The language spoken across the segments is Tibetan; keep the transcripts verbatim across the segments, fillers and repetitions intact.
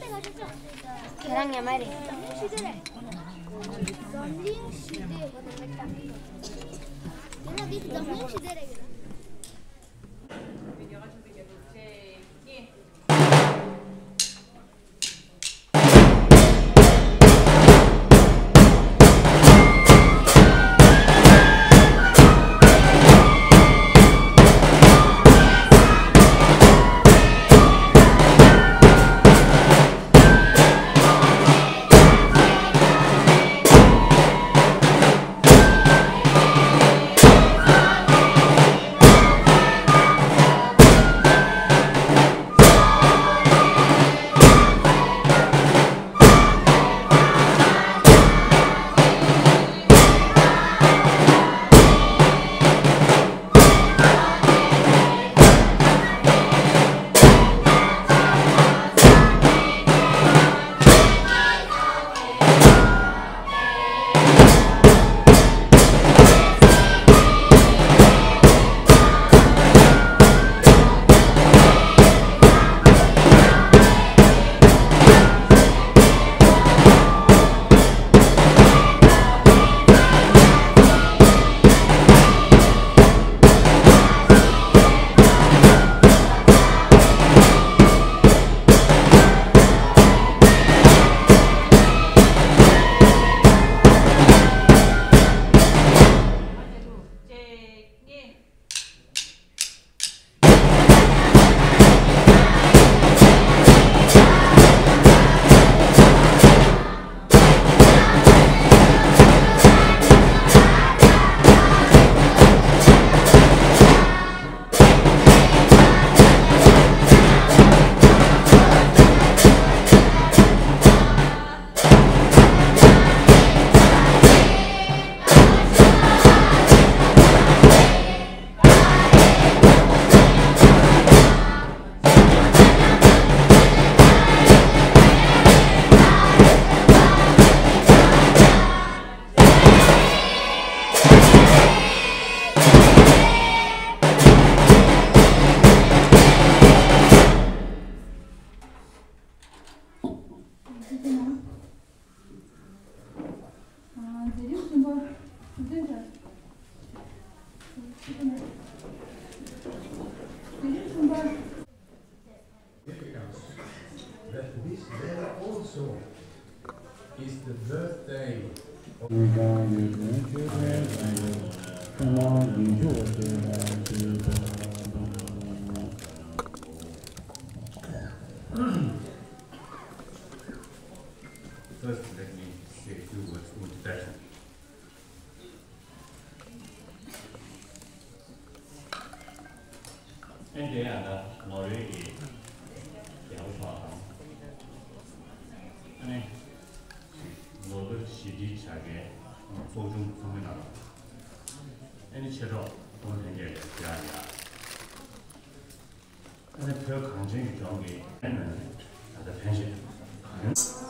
ཁྱེད་རང་ཉམས་མ་རེད། འཛམ་གླིང་ཞི་བདེ། འཛམ་གླིང་ཞི་བདེ་རེད། That this day also is the birthday of First, let me say a few words in Tibetan. ཨེ་འདི་ཡང་ད་ནོར་ཝེ་གི་རྒྱལ་པོ་མཆོག་དང་། ཨ་ནི་ལོ་ལོ་ཞི་བདེའི་བྱ་དགའི་ཚོགས་ཆུང་ཚོགས་མི་རྣམས། ཨ་ནི་མཆེད་གྲོགས་ཁོང་ལྷན་རྒྱས་ལ་ཡང་ཡང་། ཨ་ནི་བོད་གངས་ཅན་གྱི་ལྗོངས་ཀྱི་ཨ་ནི་ད་ལྟ་ཕན་ཆད་གང་ཡོང་།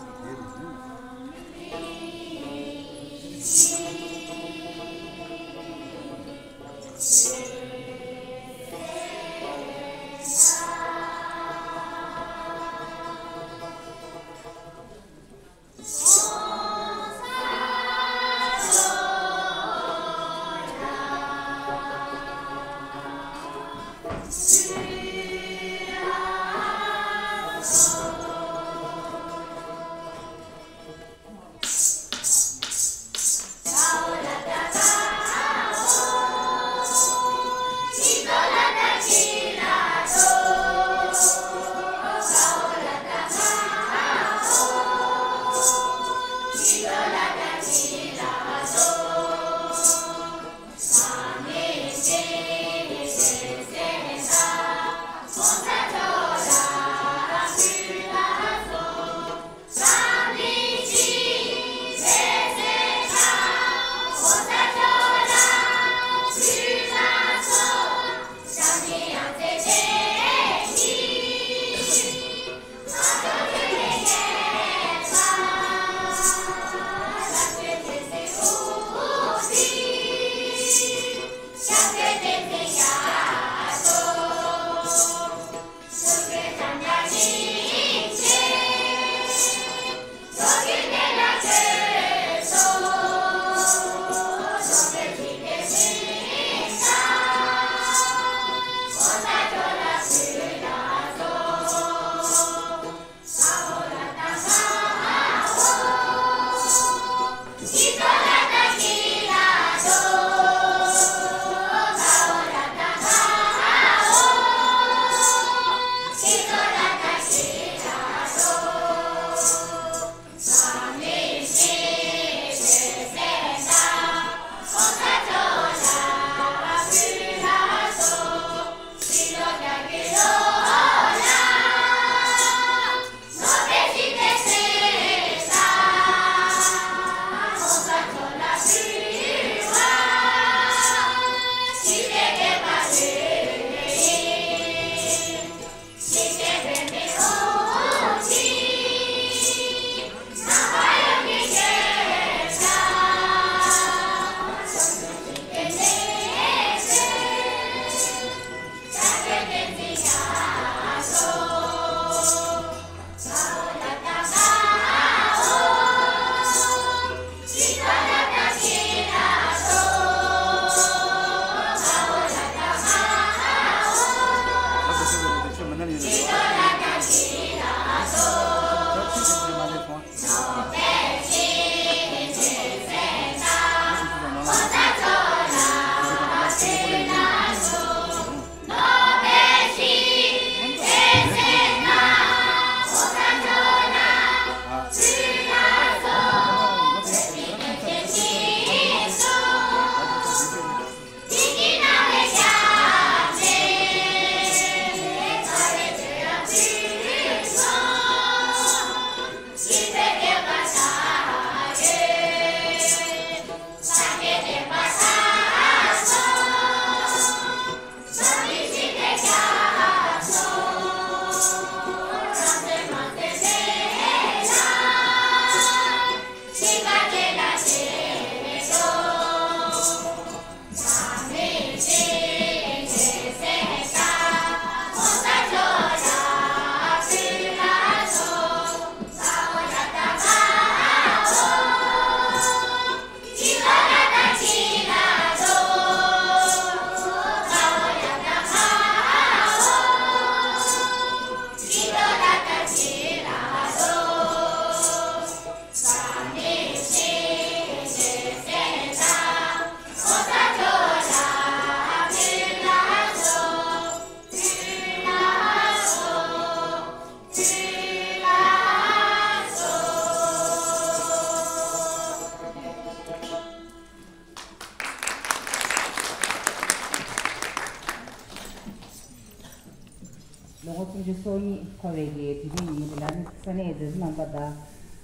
ཚོགས་པའི་གི་དུས་ཆེན་ཉིན་མོ་དེ་ལ་ནི་ས་གནས་མཛད་གཙོ་རྣམ་པ་དང་།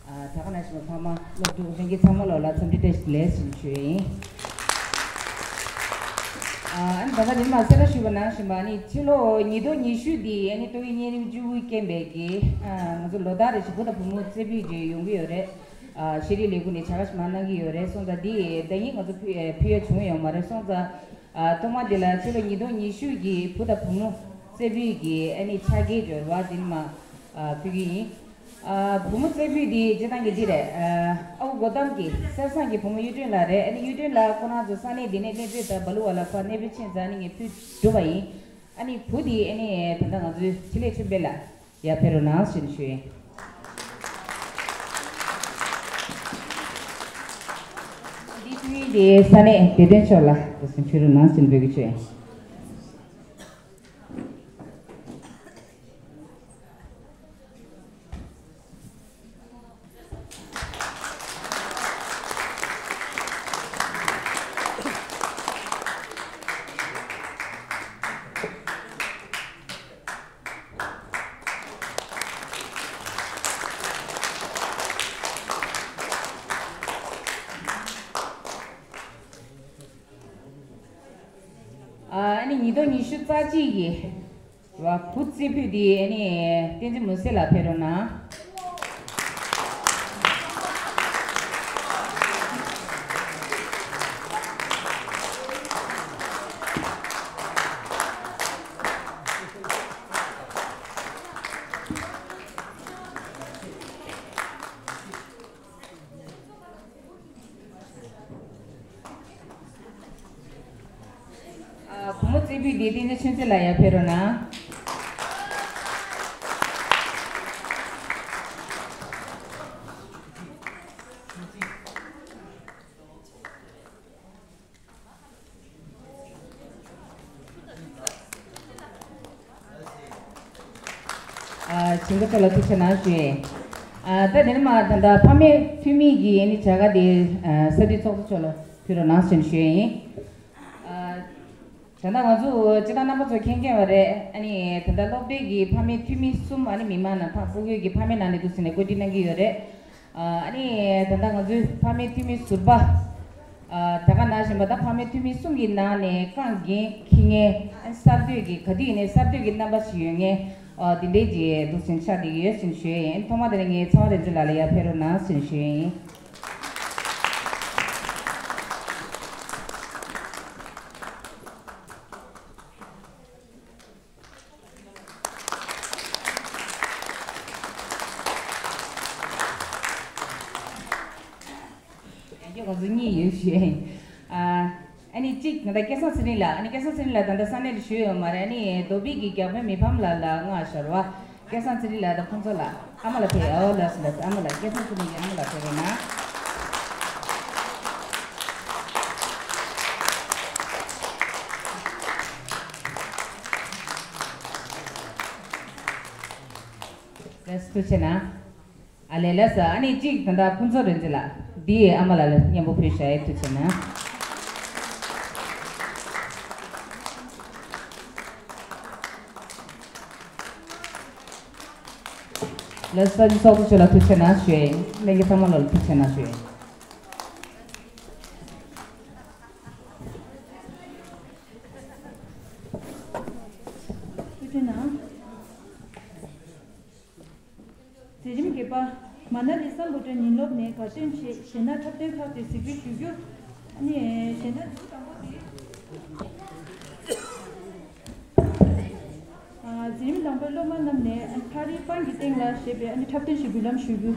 ཨ་ད་ག་ནང་བཞིན་ཕ་མ་སློབ་ཕྲུག་གཞོན་སྐྱེས་ཚང་མ་ལོ་ལ་འཚམས་འདྲི་བཀྲ་ཤིས་བདེ་ལེགས་ཞུ་ཞུ་ཡིན། ཨ་ནི་ད་ལྟ་ཉི་མ་གསལ་བསྒྲགས་ཞུས་པ་ནང་བཞིན་པ་ནི་ཕྱི་ལོ་ཉིས་སྟོང་ཉི་ཤུ་འདི་ཨ་ནི་ཏོག་དབྱིབས་གཉན་རིམས་བཅུ་དགུ་རྐྱེན་པས་གི་ཨ་ང་ཚོ་ལོ་ལྟར་རེ་བཞིན་བུ་དང་བུ་མོ་རྩེ་ཕུད་ཅིག་ཡོང་གི་ཡོད་རེད། ཨ་ཤེས་རིག་ལས་ཁུངས་ནས་བྱ་དགའ་ཞིག་མར་གནང་གི་ཡོད་རེད། སོང་ཙང་འདི་ཟླ་ཉིན་ང་ཚོ་ཕུལ་ཨ་ཕུལ་ཡ་བྱུང་ཡོད་མ་རེད། སོང་ཙང་ཨ་ཐོག་མ་འདི་ལ་ཕྱི་ལོ་ཉིས་སྟོང་ཉི་ཤུ་གི་བུ་དང་བུ་མོ་རྩེ་ཕུད་ཀྱི་ཨ་ནི་ཕྱག་འཁྱེར་འབྱོར་བ་འདི་ནི་མར་ཨ་ཕུལ་གི་ཡིན། ཨ་བུ་མོ་རྩེ་ཕུད་འདི་སྤྱིར་བཏང་གི་འདི་རེད། ཨ་ཨ་ཁུ་སྒོ་འདམ་གྱི་གསེར་བཟང་གི་བུ་མོ་གཡུ་སྒྲོན་ལགས་རེད། ཨ་ནི་གཡུ་སྒྲོན་ལགས་ཁོ་རང་ཚོ་ས་གནས་འདི་ནས་གནས་སྤོས་དང་བ་ལུ་བ་ལ་ཕར་གནས་སྤོས་ཕྱིན་ཙང་ཨ་ནི་ངས་ཕུལ་གྲུབ་པ་ཡིན། ཨ་ནི་བུ་འདི་ཨ་ནི་ད་ལྟ་ང་ཚོའི་འཕྲིན་ལས་ཆོས་འཕེལ་ལགས། ཡར་ཕེབས་རོགས་གནང་ཞེས་ཞུ་ཡིན། འདི་ཐུགས་ཡིན་དེ་ས་གནས་བདེ་དོན་ཕྱོགས་ལ་དུ་སེམས་ཆོས་རོགས་གནང་ཞེས་འབོད་སྐུལ་ཞུ་ཡིན། ཨ་ནི་ཉིས་སྟོང་ཉི་ཤུ་རྩ་གཅིག་གི་བ་བུ་རྩེ་ཕུད་འདི་ཨ་ནི་བསྟན་འཛིན་མུན་སེལ་ལགས་ཕེབས་རོགས་གནང་། ཨ་བུ་མོ་རྩེ་ཕུད་འདི་བསྟན་འཛིན་ཆོས་འཛིན་ལགས་ཡར་ཕེབས་རོགས་གནང་། ཨ་བྱིན་གོ་ཚོ་ལ་ཐུགས་རྗེ་གནང་ཞུ་ཡིན། ཨ་ད་དེ་ནས་མར་ད་ལྟ་ཕ་མའི་འཐུས་མི་གི་ཨ་ནི་བྱ་དགའ་དེ་ཨ་གསར་འགོད་ཚོགས་གཙོ་མཆོག་ལ་ཕུལ་རོགས་གནང་ཞེས་ཞུ་ཡིན། ཨ་ད་ལྟ་ང་ཚོ་སྤྱིར་བཏང་རྣམ་པ་ཚོ་མཁྱེན་མཁྱེན་པ་རེད། ཨ་ནི་ད་ལྟ་སློབ་གྲྭའི་གི་ཕ་མའི་འཐུས་མི་གསུམ་ཨ་ནི་མི་མང་ནང་ཕ་སྤུ་གུའི་གི་ཕ་མའི་ནང་ནས་འདུག་ཟེར་ནས་བཀོད་སྒྲིག་གནང་གི་ཡོད་རེད། ཨ་ནི་ད་ལྟ་ང་ཚོའི་ཕ་མའི་འཐུས་མི་ཟུར་པ། ཨ་ད་ག་ནང་བཞིན་པ་ད་ཕ་མའི་འཐུས་མི་གསུམ་གྱི་ནང་ནས་རྐང་འགན་འཁྱེར་མཁན་ཨ་ནི་གསར་གཏོད་ཀྱི་ག་དུས་ཡིན་ནའི་གསར་གཏོད་ཀྱི་རྣམ་པ་ཞིག་ཡོད་མཁན་ཨ་དེ་འདྲའི་ཅིག་འདུག་ཟེར་ཆགས་བསྡད་ཀྱི་ཡོད་ཟེར་ཞུ་ཡས་ཡིན། ཐོག་མ་དེ་ནས་ངས་ཚེ་དབང་རིག་འཛིན་ལགས་ལ་ཡར་ཕེབས་རོགས་གནང་ཟེར་ཞུ་ཡས་ཡིན། ཡང་བསྐྱར་ང་ཚོ་གཉིས་ཡོད་ཞུ་ཡ་ཡིན། ཨ་ཨ་ནི་གཅིག་ང་ད་སྐལ་བཟང་ཚེ་རིང་ལགས། ཨ་ནི་སྐལ་བཟང་ཚེ་རིང་ལགས་ད་ལྟ་ས་གནས་ལ་བཞུགས་ཡོད་མ་རེད། ཨ་ནི་རྡོ་སྦིས་ཀྱི་རྒྱག་དཔོན་མི་ཕམ་ལགས་ལ་མངགས་བཞག་རེད་བ། སྐལ་བཟང་ཚེ་རིང་ལགས་དང་ཁོང་ཚོ་ལ་ཨ་མ་ལགས་ཕེབས། ཨོ་ལགས་སོ་ལགས་སོ། ཨ་མ་ལགས་སྐལ་བཟང་ཚེ་རིང་གི་ཨ་མ་ལགས་ཕེབས་རོགས་གནང་། ལགས་སོ་ཐུགས་རྗེ་གནང་། ཨ་ལས་ལགས་སོ། ཨ་ནི་གཅིག་ད་ལྟ་ཕུན་ཚོགས་རིག་འཛིན་ལགས་འདིའི་ཨ་མ་ལགས་ལ་མཉམ་པོ་ཕུལ་བཞག་ཡས་ཐུགས་རྗེ་གནང་། ལགས་སོ་ཚོགས་གཙོ་མཆོག་ལ་ཐུགས་རྗེ་གནང་ཞུ་ཡས་ཡིན། ལྷན་རྒྱས་ཚང་མ་ལ་ཐུགས་རྗེ་གནང་ཞུ་ཡས་ཡིན། ཐུགས་རྗེ་གནང་། མཛད་རིམ་བརྒྱད་པ། མ་ན་ལི་ས་བྷོ་ཊ་ཉིན་སློབ་ནས་དགའ་སྟོན་ཆེད་གཞས་སྣ་འཁྲབ་སྟོན་ཁག་ཅིག་གཟིགས་འབུལ་ཞུ་རྒྱུ། ཨ་ནི་གཞས་སྣ་དེ་ཚོ་དང་པོ་དེ། ཨ་མཛད་རིམ་དང་པོའི་སློབ་མ་རྣམས་ནས་ཨ་ནི་ཕ་རིའི་སྤང་གི་སྟེང་ལ་ཞེས་པའི་ཨ་ནི་འཁྲབ་སྟོན་ཞིག་འབུལ་ལམ་ཞུ་རྒྱུ།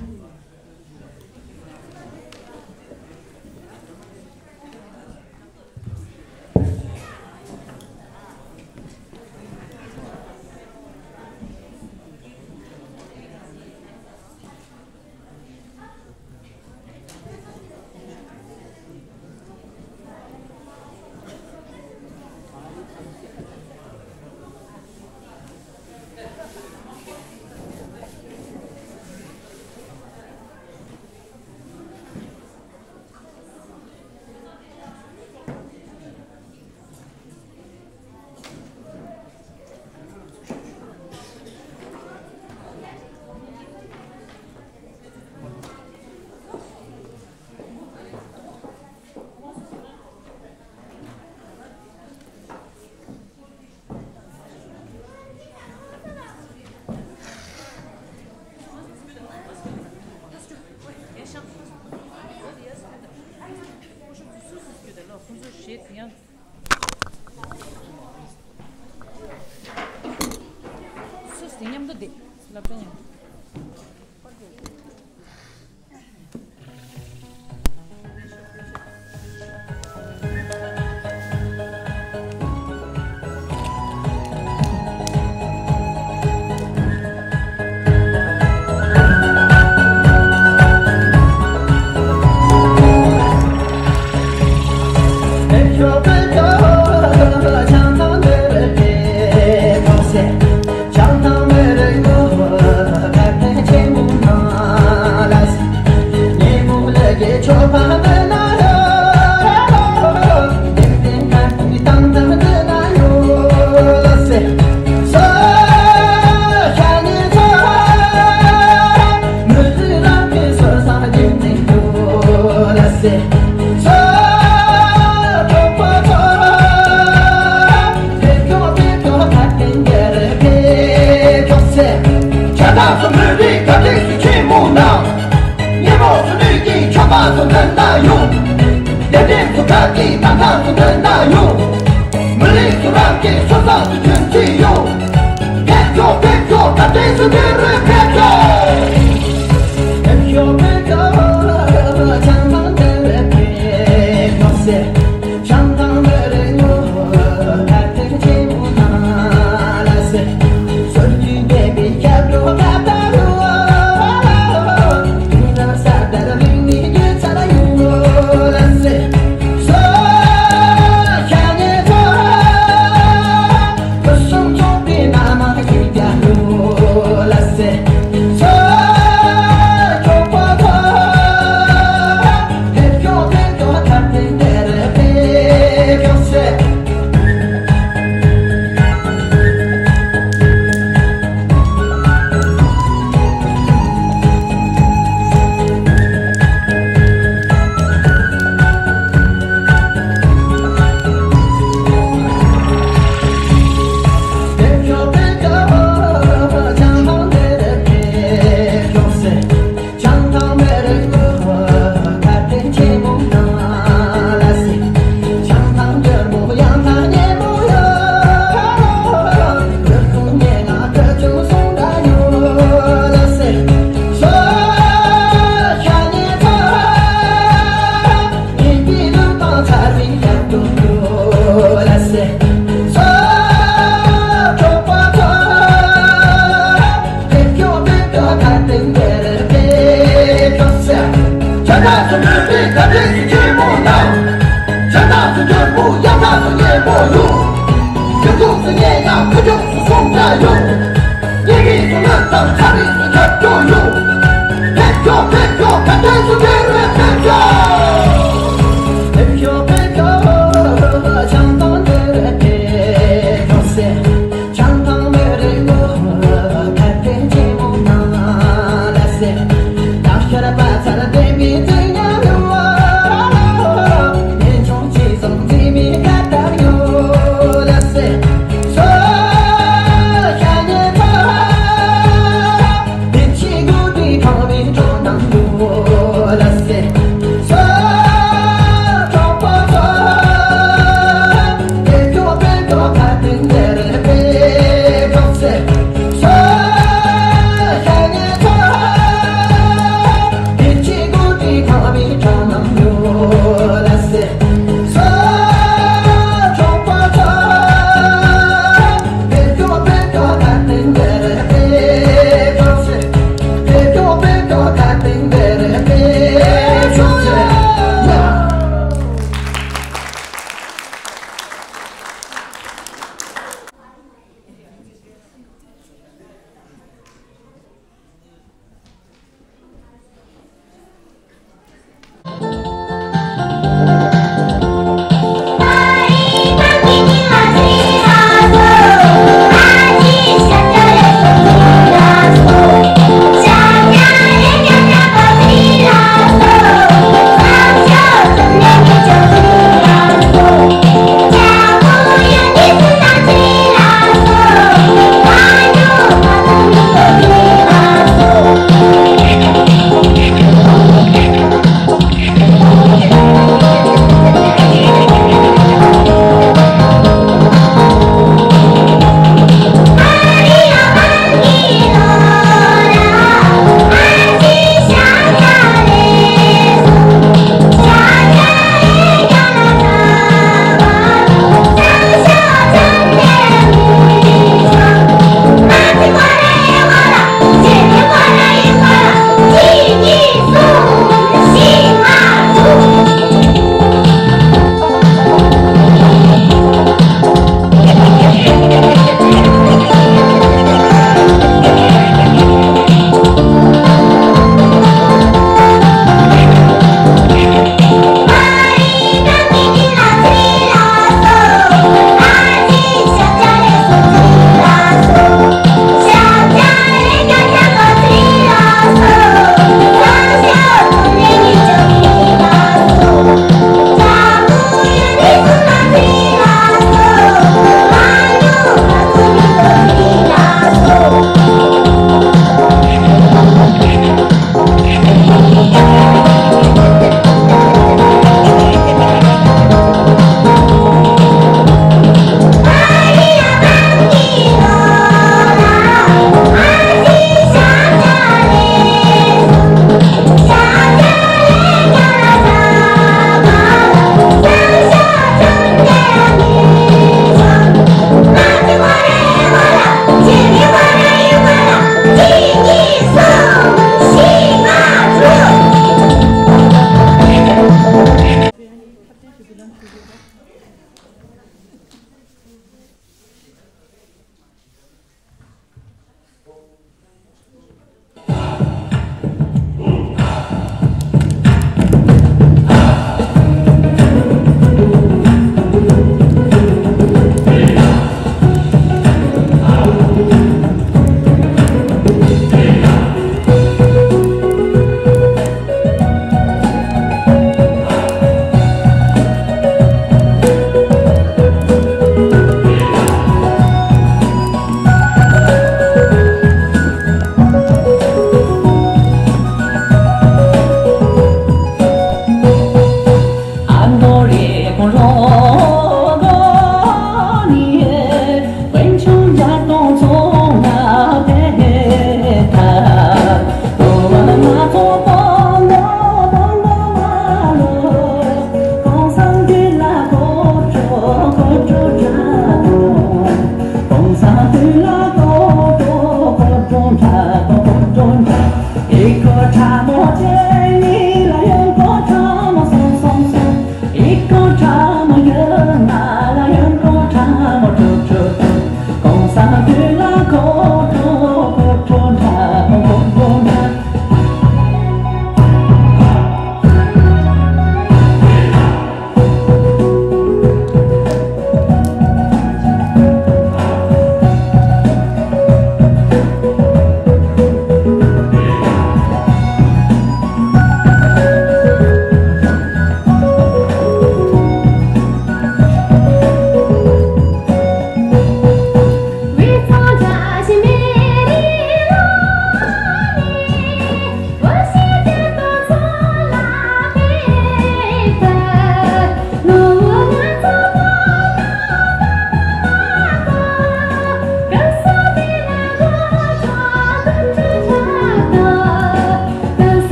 དང་། ཉིན་མོ་སུ་ལུས་ཀྱི་ཆོས་པ་སུ་མཐུན་ན་ཡོང་། ལྡེབས་རིས་སུ་ཁ་གི་ཏག་ཏག་སུ་མཐུན་ན་ཡོང་། མི་ལུས་སུ་རང་གི་སུ་ས་སུ་ཁྱོད་ཀྱི་ཡོང་། ཕེབས་ཤོག་ཕེབས་ཤོག་ད་ལྟའི་སུ་དེ་རུ་ཕེབས་ཤོག་ཕེབས་ཤོག་ཕེབས་ཤོག་ཆང་ཐང་དེ་རུ་ཕེབས་ཤོག་ཟེར། ཆང་ཐང་མེ་རེ་ངོ་ཁ་ཐེག་ཆེན་མོ་ན་ལ་སེ། སོར་གྱི་འདས་པའི་སྐྱབས་འགྲོ་ཁ་ཏ་རུ། དུང་ལ་ས་དར་རིང་ནི་རྒྱུ་ཚ་ལ་ཡུང་ལོ་ལ་སེ། སོ་ཤ་ཉེ་ཚོ། བུ་སུམ་ཚོགས་པའི་མནའ་མ་ཁྱེད་རྒྱ་ལོ་ལ་སེ། སོ་ཁྱོད་པོ་ཚོ། ཕེབས་ཤོག་ཕེབས་ཤོག་ཐར་འདི་འདིར་ཕེབས་ཤོག་ཟེར། ཕེབས་ཤོག་ཕེབས་ཤོག་ཆང་ཐང་འདིར་ཕེབས་ཤོག་ཟེར། ཆང་ཐང་མེ་རེ་ངོ་ཁ་ཐེག་ཆེན་མོ་ན་ལ་སེ། ཆང་ཐང་འཇར་མོ་ཡང་ཐང་ཉེ་མོ་ཡོ། རི་ཁུང་ཉེ་ང་ཁ་ཆུང་སོང་ད་ཡོ་ལ་སེ། སོ་ཤ་ཉེ་ཚ། ཉེ་པི་ལུ་ཏང་ཚ་རིང་ཡག་ཏུ་ཡོ་ལ་སེ། སོ་ཁྱོད་པོ་ཚོ། ཕེབས་ཤོག་ཕེབས་ཤོག་ད་ཐེངས་འདིར་ཕེབས་ཤོག་ཟེར། ཇ་ད་སུ་མོས་པའི་ད་ཐེངས་སུ་ཆེན་མོ་དང་། ཇ་ད་སུ་འཇོན་པོ་ཡ་ད་སུ་ཉེ་པོ་ཡོང་། ཁྱོད་ཚོ་སུ་ཉེ་ཡང་ཁུ་ཆུང་སུ་སོང་འདྲ་ཡོང་། ཉེ་གི་སུ་ལོན་དང་ཆ་རིག་སུ་ཁྱབ་སྐྱོ་ཡོང་། ཕེབས་ཤོག་ཕེབས་ཤོག་ད་ཐེངས་སུ་འདིར་ཕེབས་ཤོག་ཕེབས་ཤོག་ཕེབས་ཤོག་ཆང་ཐང་འདིར་ཕེབས་ཤོག་ཟེར། ཆང་ཐང་མེ་རེ་ངོ་ཁ་ཐེག་ཆེན་མོ་ན་ལ་སེ། ད་ཤར་པ་ཚར་ལྡན་པའི་རྩེ་ཉམས་ཡོད། ཉེ་ཆུང་ཆེ་ཟུང་འཛིན་མི་ཁ་ཐར་ཡོད་ལ་སེ། སོ་ཤ་ཉེ་ཚ། བདེ་སྐྱིད་དགུ་སྒྲིལ་ཁང་བའི་འགྲོ་སྣང་ཡོད་ལ་སེ། སོ་གྲོགས་པོ་ཚོ། ཕེབས་ཤོག་ཕེབས་ཤོག་ད་ཐེངས་འདིར་ཕེབས་ཤོག་ཟེར། སོ་ཤ་ཉེ་ཚ། བདེ་སྐྱིད་དགུ་སྒྲིལ་ཁང་